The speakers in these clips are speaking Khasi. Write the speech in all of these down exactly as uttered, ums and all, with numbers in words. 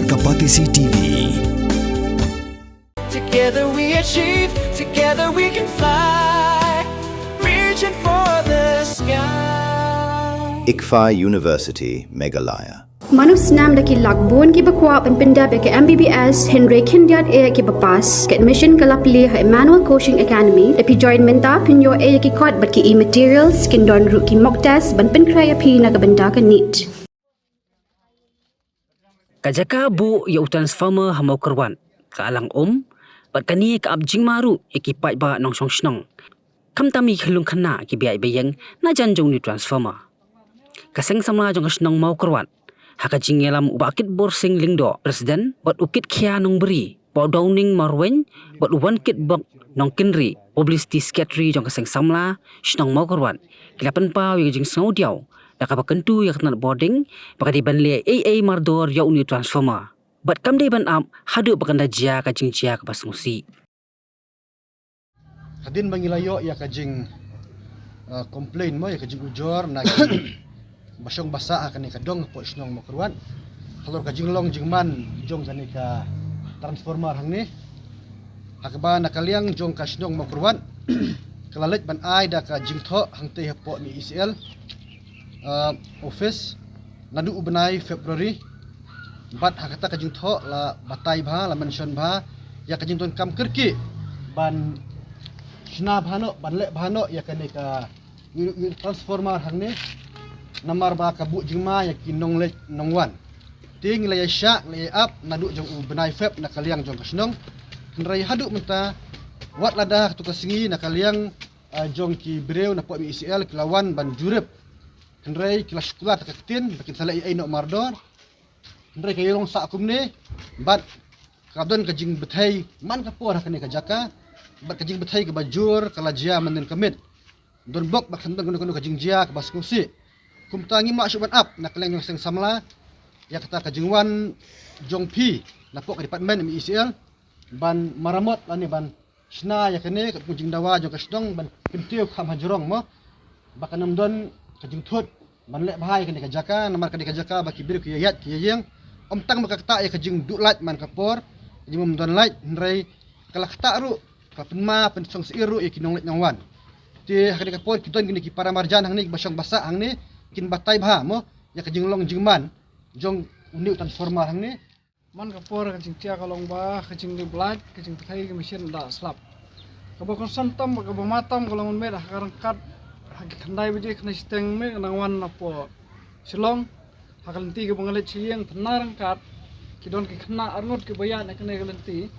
Kapatisi T V. Together we achieve, together we can fly. Reaching for the sky. ICFAI University, Meghalaya. Mano snam da ki lak bun kiba kwah ban pyndep ïa ka M B B S hynrei khyndiat eh kiba pass. Ka admission ka la plie ha Emmanuel Coaching Academy. Da phi join mynta phin ïoh eh ïa ki kot bad ki e-materials, kin don ruh ki mock test ban pynkhreh ïa phi na ka bynta ka NEET. Ka jaka buh ïa u transformer ha Mawkyrwat ka alang um, bad kane ka ap jingma ruh ïa ki paidbah nongshong shnong. Khamtam ïa ki khyllung khynnah kiba ïaid ba ïeng na jan jong une u transformer. Ka seng samla jong ka shnong Mawkyrwat, ha ka jingïalam u Bah Kitbor Singh Lyngdoh, President, bad u Kitkhia Nongbri, Bah Downing Marwein, bad u Wankitbok Nongkynrih, Publicity Secretary jong ka seng samla shnong Mawkyrwat, ki la pynpaw ïa ka jingsngewdiaw da kaba kyntu ïa ka tnat bording ba ka dei ban leh ei ei mardor ïa une u transformer. Bad kam dei ban ap haduh ba kan da jia ka jingjia kaba sngewsih. Hadien ba ngi la ïoh ïa ka jing, uh, complain mo, ïa ka jingujor na ki ba shong ba sah ha kane ka dong hapoh shnong Mawkyrwat halor ka jinglong jingman jong kane ka transformer hangne. Ha kaba na ka liang jong ka shnong Mawkyrwat ka la leit ban ai da ka jingthoh hangtei hapoh M E E C L, uh, office naduh u bnai February. Bad ha kata ka jingthoh la batai bha, la mention bha ïa ka jingdonkam kyrkieh ban shna bha noh, ban leh bha noh ïa kane ka, ïa, ïa transformer hangne. Namar ba ka buh jingma ïa ki nongleit nongwan. Te ngi la ïa shah, la ïa ap naduh jong u bnai Feb na ka liang jong ka shnong. Hynrei haduh mynta, wat lada ha katu ka sngi na ka liang, ah, jong ki briew na poh M E E C L ki la wan ban jurip. Hynrei ki la shu kular da ka ktien ba kin sa leh ei ei noh mardor. Hynrei ka ïa long sah kumne, bad ka don ka jingbthei man ka por ha kane ka jaka, bad ka jingbthei kaba jur ka la jia mynnin ka miet. Don bok ba kan don kano kano ka jingjia kaba sngewsih. Kumta ngim lah shuh ban ap na ka liang jong ka seng samla ïa kata ka jingwan jong phi na poh ka department M E E C L ban maramot lane ban shna ïa kane ka jingdawa jong ka shnong ban kyntiew kham ha jrong mo, ba kan ym don ka jingthut ban leh bha ïa kane ka jaka, namar kane ka jaka ba ki briew ki ïa ïaid ki ïa ïeng. Ym tang ba ka ktah ïa ka jingduh light man ka por, ka jingym don light, hynrei ka la ktah ruh, ka la pynma pynshong syier ruh ïa ki nongleit nongwan. Te ha kane ka por ki don kine ki para marjan hangne, kiba shong ba sah hangne, kin batai bha mo ïa ka jinglong jingman jong une u transformer hangne. Man ka por ka jingkhia ka long ba ka jinglip light, ka jingpynthei ka machine da slap. Kaba kongsan tam, kaba ma tam ka long mynmiet ha ka ryngkat ha ki khyndai baje khyndai shiteng mynmiet ka nang wan na poh Shillong. Ha ka lynti kaba nga leit sha ïing, tang na ryngkat ki don ki khynnah arngut kiba ïaid na kane ka lynti.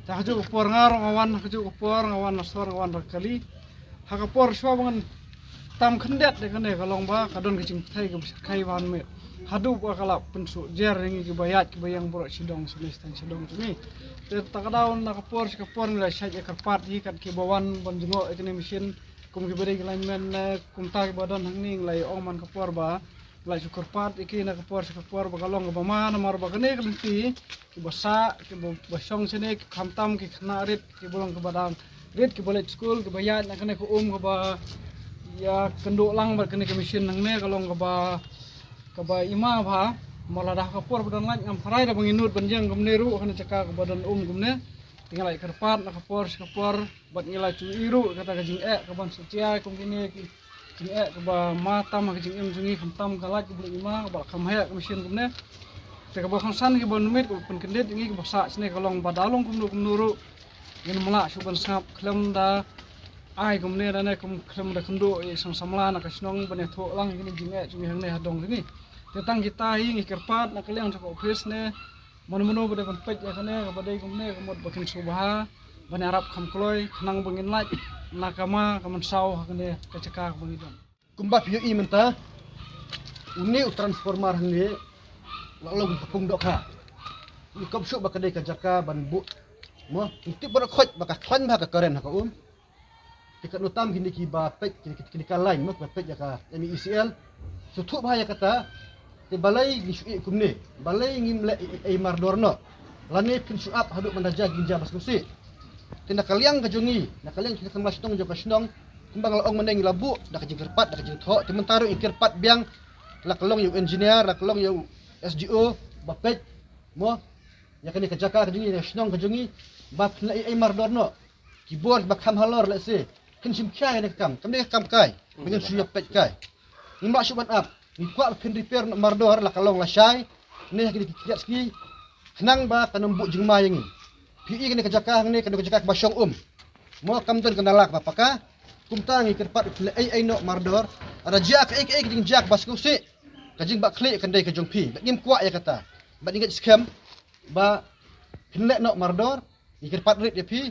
Te ha kajuh ka por nga ruh nga wan, ha kajuh ka por nga wan na sor, nga wan da ka kali. Ha ka por shuwa ba ngan tam khyndiat ïa kane ka long ba ka don ka jingpynthei kaba shyrkhei bha mynmiet. Haduh ba ka la pynsuh jer ïa ngi kiba ïaid kiba ïeng baroh shadong shane shiteng shadong jong ngi. Te ta ka daw na ka por sha ka por ngi la shait ïa kyrpad hi kat kiba wan ban jngoh ïa kane machine kum kiba dei ki lineman ne kumta kiba don hangne, ngi la ïa ong man ka por ba ngi la shu kyrpad ïa ki na ka por sha ka por ba ka long kaba ma, namar ba kane ka lynti kiba sah, kiba, ba shong shane, ki khamtam ki khynnah rit, kiba long kiba dang rit, kiba leit skul, kiba ïaid na kane ka um kaba ïa kynduh lang bad kane ka machine nangne ka long kaba, kaba ima bha. Ma lada ha ka por ba don light ngam tharai da ba ngi nud ban ïeng kumne ruh ha kane ka jaka kaba don um kumne. Te ngi la ïa kyrpad na ka por sha ka por bad ngi la shu ïohi ruh kata ka jingeh kaban shu jia kum kine ki jingeh kaba ma tam ha ka jingim jong ngi, khamtam ka light kaba la ima, kaba la kham heh ka machine kumne. Te kaba kongsan kiba mynmiet kaba pynkyndit ïa ngi kiba sah shane ka long ba da long kumno kumno ruh ngin ym lah shuh ban sngap khlem da ai kumne da ne kum khlem da kynduh ïa i seng samla na ka shnong ban ïathuh lang ïa kine ki jingeh jong ngi hangne ha dong jong ngi. Te tang kita hi ngi kyrpad na ka liang jong ka office ne mano mano ba dei ban peit ïa kane kaba dei kumne ka mut ba kin sngewbha ban ïarap kham kloi khnang ba ngin lait na ka ma ka mynsaw ha kane ka jaka kaba ngi don. Kumba phi ïohi mynta une u transformer hangne la long ka pung dohkha. Ngi kop shuh ba ka dei ka jaka ban buh mo, ngi tip baroh khoit ba ka khlaiñ bha ka current ha ka um. Te katno tam kine kiba peit, kine, kine, kine ka line mo, kiba peit ïa ka M E E C L. Sngewthuh bha ïa kata. Te balei ngi shu ïeh kumne, balei ngim leh ei ei mardor noh, lane phin shu ap haduh ban da jia ka jingjia ba sngewsih. Te na ka liang ka jong ngi, na ka liang ka seng samla shnong jong ka shnong, kumba nga la ong mynne ngi la buh da ka jingkyrpad, da ka jingthoh. Te mynta ruh ngi kyrpad biang, la ka long ïa u engineer, la ka long ïa u S D O ba peit Mo, ïa kane ka jaka ka jong ngi, ka shnong ka jong ngi, ba phin leh ei ei mardor noh. Ki bor ba kham halor lehse kin shim khia ïa kane ka kam, kam dei ka kam kai, ba ngin shu ïa peit kai. Ngim lah shuh ban ap, ngi kwah ba phin repair noh mardor la ka long la shai, ne ha kine ki khyndiat sngi, khnang ba kan ym buh jingma ïa ngi. Phi i kane ka jaka hangne, kane ka jaka kaba shong um. Mo, kam don ka nala kaba paka, kumta ngi kyrpad phin leh ei ei noh mardor, lada jia kaei kaei ka jingjia kaba sngewsih, ka jingbakla kan dei ka jong phi, bad ngim kwah ïa kata. Bad ngi ngeit skhem ba phin leh noh mardor, ngi kyrpad rit ïa phi,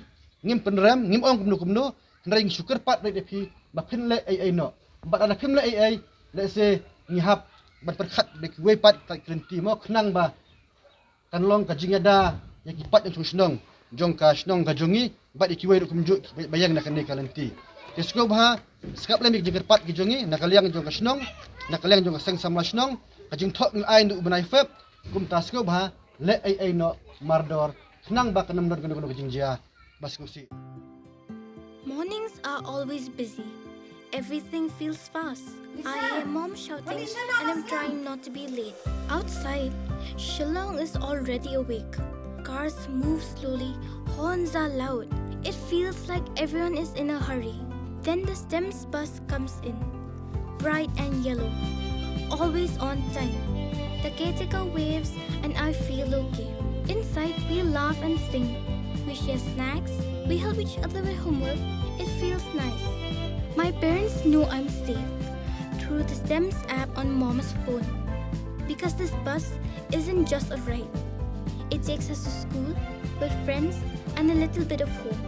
ngim pynrem, ngim ong kumno kumno, hynrei ngi shu kyrpad rit ïa phi ba phin leh ei ei noh. Bad lada phim leh ei ei, lehse ngi hap ban pyrkhat da kiwei pat ka lynti mo, khnang ba kan long ka jingïada ïa ki paid jong shnong, jong ka shnong ka jong ngi, bad ïa kiwei ruh kumjuh ba ïeng na kane ka lynti. Te sngewbha, sngap lem ïa ki jingkyrpad ki jong ngi, na ka liang jong ka shnong, na ka liang jong ka seng samla shnong, ka jingthoh ngi ai naduh u bnai Feb, kumta sngewbha, leh ei ei noh mardor, khnang ba kan ym don kano kano ka jingjia ba sngewsih. Mornings are always busy. Everything feels fast. I hear mom shouting and I'm trying not to be late. Outside, Shillong is already awake. Cars move slowly, horns are loud. It feels like everyone is in a hurry. Then the STEMS bus comes in, bright and yellow, always on time. The caretaker waves and I feel okay. Inside, we laugh and sing. We share snacks. We help each other with homework. It feels nice. My parents know I'm safe through the STEMS app on mom's phone. Because this bus isn't just a ride, it takes us to school, with friends, and a little bit of home.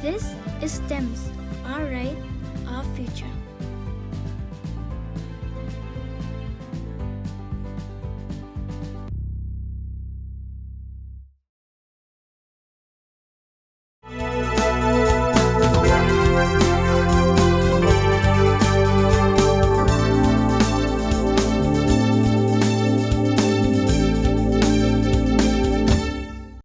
This is STEMS, our ride, our future.